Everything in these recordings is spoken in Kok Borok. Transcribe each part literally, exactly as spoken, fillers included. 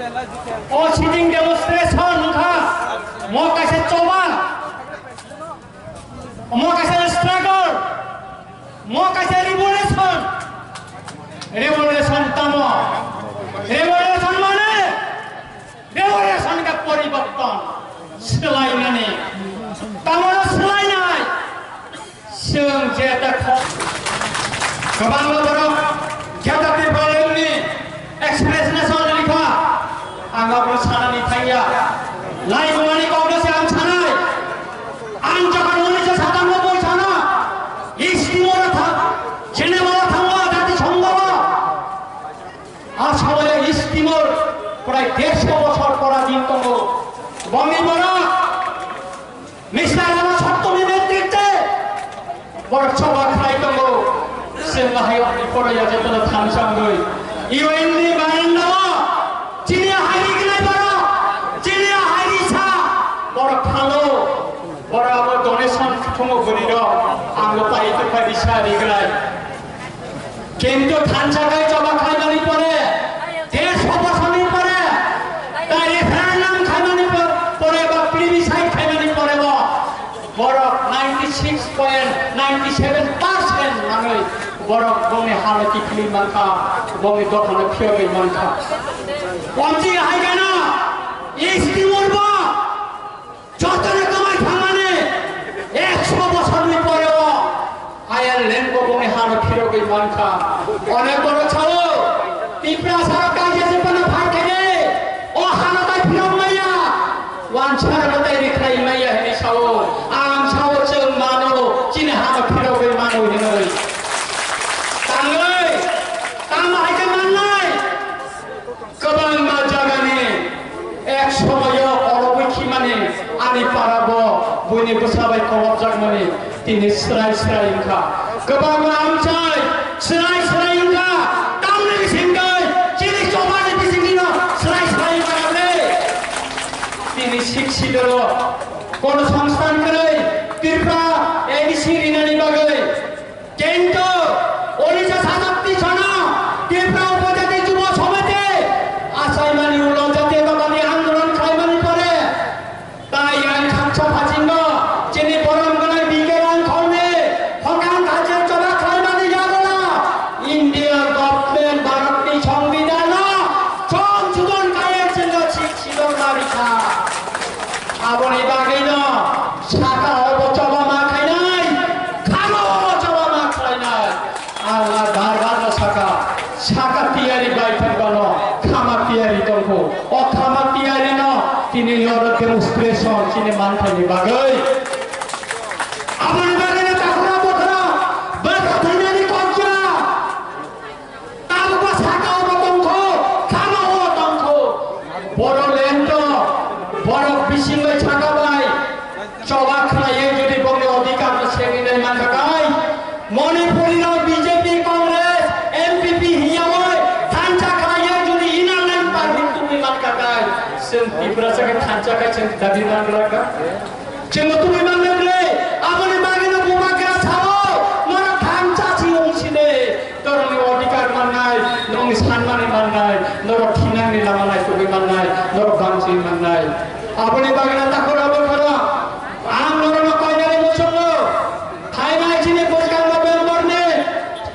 O sitting demonstration wngkha, mo kaisa choba, mo kaisa struggle, mo kaisa revolution. Revolution tamo? Revolution mane revolution ka poriborton, swlainani. Tamo swlainai? Chwng jeta kho-, kwbangma borok jeta Tipralandni express nation rikha, ang abono sanani thangya. Laibumani kokno se ang sanai. Ang jokon unisho satanoboi sana, East Timor-o tha-, Geneva-o thango, Jatisongho-o. A somoyo East Timor prai dersho bosor poradhin tongo. Bongni borok Mister Rama Saptami netrite borok choba khlai tongo. Chwng bahai okni poroya jotono thansa wngwi U N ni baranda o chini hai rignai borok, chini hai risa borok thalo. Borok abo donation thungo bwrwi rok, ang bo pai tongkha risa rignai. Kintu thansa khai choba khaimani pore, desh bosoni pore, ta referendum khaimani po-, pore ba plebiscite khaimani pore bo borok ninety six point nine seven percent manwi borok bongni hano kiphilwi mankha, bongni dophano phiyogwi mankha. Wamchi hai gana East Timor bo Jotono kwmai thangmani ekso bosorni poreo Ireland bo bongni hano phirogwi mankha. Onek borok sao, Tiprasa rok kaisa se phano phai khaide, o hano tai phirok maya, wansa rok tai rikhlai maya hwnwi sao. Ang sao chwng mano, chini hano phirogwi mano hwnwi. Tangwi, tamo hai khe mannai? Kwbangma jagani ek somoyo oro bwkhimani ani para bo buini bwsa bai kolobjakmani tini srai srai wngkha. Kwbangma amchai srai srai wngkha. Tamni bisingtwi chini chobani bisingtwino srai srai wngkha le. Tini Sixth Schedule-o kono songsthan kwrwi Tripura A D C rinani bagwi Kintu unisho satatri sono Tripura Upojati Jubo Somiti achaimani ulo jatiyotabadi andolon khlaimani pore tai ang khamsa phasingo chini borom gwnang B K Rangkholni hokang kachir choba khlaimani yagulo India government Bharatni Songbidanno songsodhon kaiye chwngno Sixth Schedule ma rikha. Aboni bagwino saka obo choba ma khainai, khama obo choba ma khlainai. Ang a bar bar no saka, saka tiyari bai thangmano, khama tiyari tongkho. O khama tiyari no tini oro demonstration chini manthaini bagwi. Aboni bagwino takhura bokhora, bwkha thainani kokya. Tabukbo saka obo tongkho, khama obo tongkho. Bodo lento, borok bising bai saka bai choba khlaiwi jodi bongni odhikar no segwi nai mankha kai, Manipuri no B J P, Congress, N P P hiyawi thansa khlaiwi jodi inner line permit tubui mankha kai, chwng Tiprasa khe thansa khai chwng dabi mangra kha. Chwngno tubui manna bwle, aboni bagwino bubagra sao, norok thansa si wng sini, norokni odhikar mannai, norokni sanmani mannai, norok thinangni lama naisugwi mannai, norok bangsi mannai. Aboni bagwino takhura bokhora, ang norokno koinani muchungo, thainai chini bwskang November ni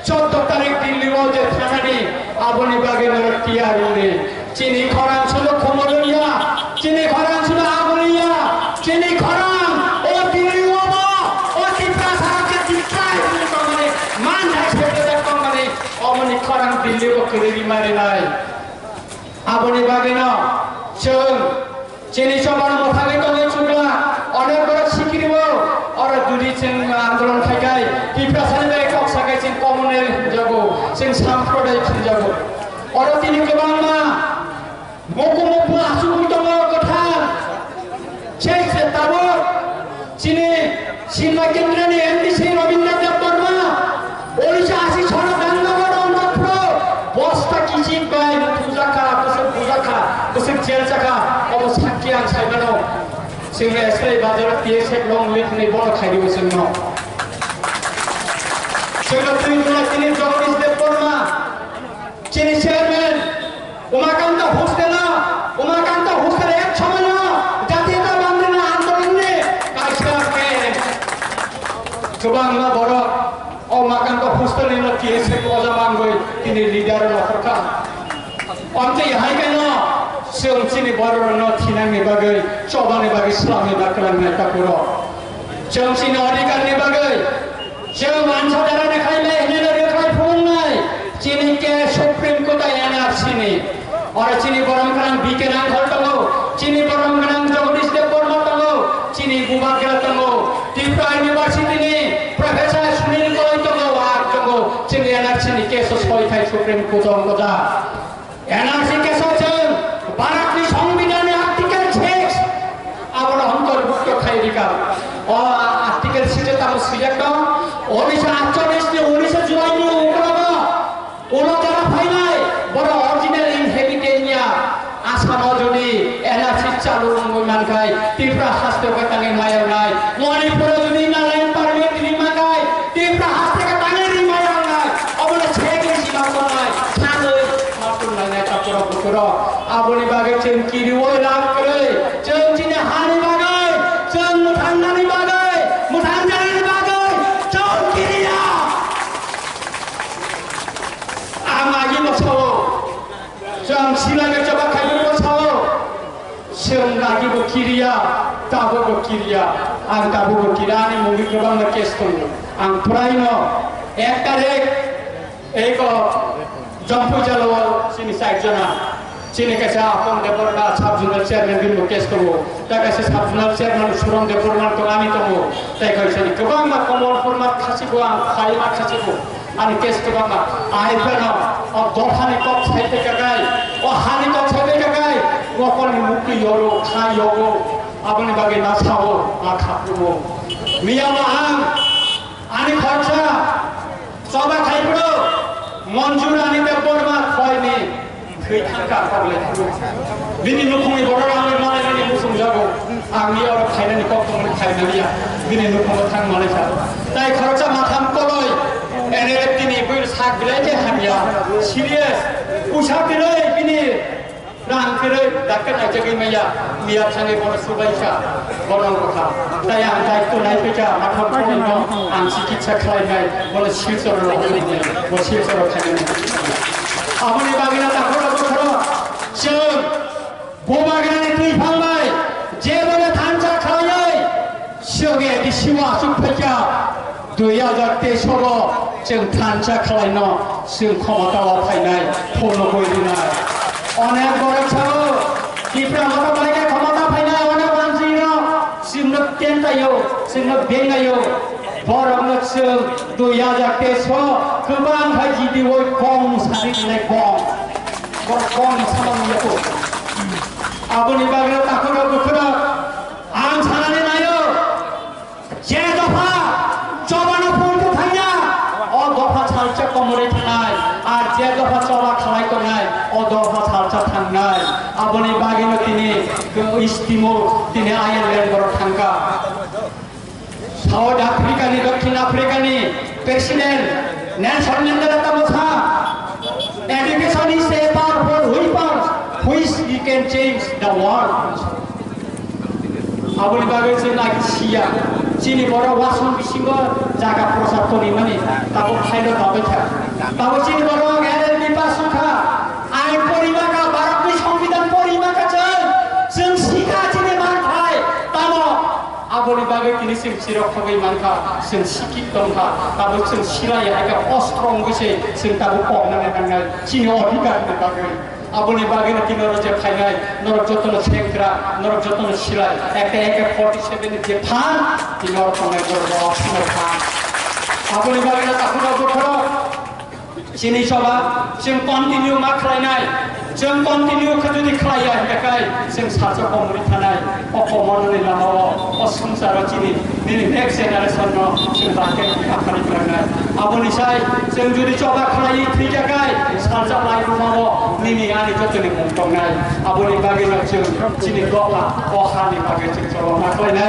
choddo tarik Delhi o je thanani, aboni bagwi norok tiyar wngdi. Chini khorang sudo khumulung ya, chini khorang sudo agulung ya, chini khorang o tini obo, o Tiprasa rok je Tipra hwnwi tongmani, manthai sepjak tongmani, omoni khorang Delhi o kwrwi rimari nai. Aboni bagwino chwng chini chobano mwthangwi tongwi chukla, onek borok sikiri o, oro jodi chwng andolon khai khai, Tiprasani bai kok sakai chwng communal hwnjago, chwng samprodayik hwnjago. Oro tini kwbangma Muku muku asugwi tongo kwthar. Sei se tabuk chini Silma Kendrani M D C Rabindra Debbarma, unisho ashi sono Ganganagar Anantapuro, bosta kichik bai bujaka, bwswk bujaka, bwswk jel jaka, obo sakki ang saimano. Chwngno Esrai bazaro T S F long list ni bono khaidi bo chwngno. Chwngno twi mwnai tini Jagadish Debbarma, Chini chairman Umakanta Hostel-o Kwbangma borok o Makanta hostel ni no T S F oja mangwi tini leader no horkha. Amtwi hai khe no chwng chini borok no thinang ni bagwi, choba ni bagwi, swlam ni bagwi kwlang nai ta kuro. Chwng chini adhikar ni bagwi, chwng mansa dara ni khai mai hwnwi no rwkhlai phunuk nai. Chini case Supreme Court o N R C ni. Oro chini borom gwnang B K Rangkhol tongo, chini borom gwnang Jagadish Debbarma tongo, chini Bubagra tongo, Tripura University ni Professor Sunil Koloi tongo, ang tongo, chini N R C ni case o soi khai Supreme Court o wngkha. N R C case o chwng Bharat ni Songbidan ni Article six abono ontorbhukto khai rikha. O Article six o tamo swijak tong, unisho atchollish ni unisho July ni ukologo. Ulo jora phainai, borok original inhabitant ya. Assam o jodi N R C chalu wngwi mankhai, Tripura haste o khe tangwi maya wngnai. Manipur o jodi Nagaland permit ri mankhai, Tripura haste khe tangwi ri maya wngnai. Obono chekli sima tongnai, sanwi ma tongnai nai ta borok bukurok. Aboni bagwi chwng kiriwi lab kwrwi, chwng chini hani bagwi, chwng mwthangnani bagwi, mwthangjanani bagwi chwng kiriya. Ang agi bo sao, chwng silai bai choba khai bo sao, chwng agi bo kiriya, tabuk bo kiriya, ang tabuk bo kiriya, ani mungwi kwbangma case tongo. Ang prai no ek tarikh eko Jampui jalo chini side jona. Chini kaisa Apon Debbarma sub zonal chairman bini bo case tongo. Tai kaisa sub zonal chairman Suron Debbarma tongo, ani tongo. Tai kaisa ni kwbangma Komol Purma khasibo ang phaima khasibo. Ani case kwbangma. Ahai phano o dophani kok sai twi kakai, o hani kok sai twi kakai, o koni mukti yoro, kha yogo. Aboni bagwi na sao, na khaprumo. Miyama ang ani khoroksa choba khai phuru Monjur ani Debbarma khoini thwi thangkha, kok le thangkha. Bini nukhungni borok rangwi malainani muchung jago. Ang ni oro khainani kok tongmani khainaliya. Bini nukhungo thang malaisa. Tai khoroksa matham koloi N R F T ni bui sak bilai khe hamya. Serious. Usa bilai bini Rang kwrwi, dakhe naijagwi maya, miya thangwi bono subaikha, bono wngkha. Tai ang daitw naiphikha, matham khorokno ang chikitsa khlainai, bono Silchoro rok khlainai, bo Silchoro khainai. Aboni bagwino takhuk rok bokhorok, chwng Bubagrani twi phangbai, je bono thansa khlainai, chwng A D C o achuk phaikha. Dui hajar teis o chwng thansa khlaino chwng khomota o phainai, phunugwi rwnai. Onek borok sao, Tipra Motha bai khe khomota phainai, onek wanjwino chwngno tentaio, chwngno bengaio. Borokno chwng dui hajar teis o kwbang khai jidi oi kong sari rwnai kong. Borok kong sama niyako. Aboni bagwi takhuk rok bukhuk rok ang sanani naio. Je dopha chobano poito thangya, o dopha salsa komorwi thangnai, ar je dopha choba khalai tongnai, o dopha salsa thangnai. Aboni bagwino tini istimo tini Ireland borok thangkha. South Africa ni, Dokhin Africa ni President Nelson Mandela tamo sa, education is a powerful weapon which we can change the world. Aboni bagwi chwng naki siya. Chini borok wasung bisingo jaga prochar tongwi mani, tabuk phaino dabai kha. Tabuk chini borok L L B pass wngkha, ain pori maka, Bharatni Songbidan pori maka chwng, chwng sikha chini manthai, tamo aboni bagwi tini chwng chirok khogwi mankha, chwng sikhi tongkha, tabuk chwng silai hai khe ostro wngwi se chwng tabuk koknani nangnai chini odhikar ni bagwi. Aboni bagwino tini norok je phainai, norok jotono sengkra, norok jotono silai, ekta A K forty seven ni je phan, tini norok tongnai borok rok tini phan. Aboni bagwino takhuk rok bukhuk rok, chini choba, chwng continue ma khlainai, chwng continue khe jodi khlaiya hwnkhe kai, chwng salsa komorwi thanai. O komorni lama o, o swngcharo chini, nini next generation no chwng bahai khe kaphari phrwngnai. Aboni sai chwng jodi choba khlaiwi thwikha khai, salsa lai ruma o nini ani jotoni mung tongnai. Aboni bagwi no chwng chini dopha, o hani bagwi chwng choba ma khlainai.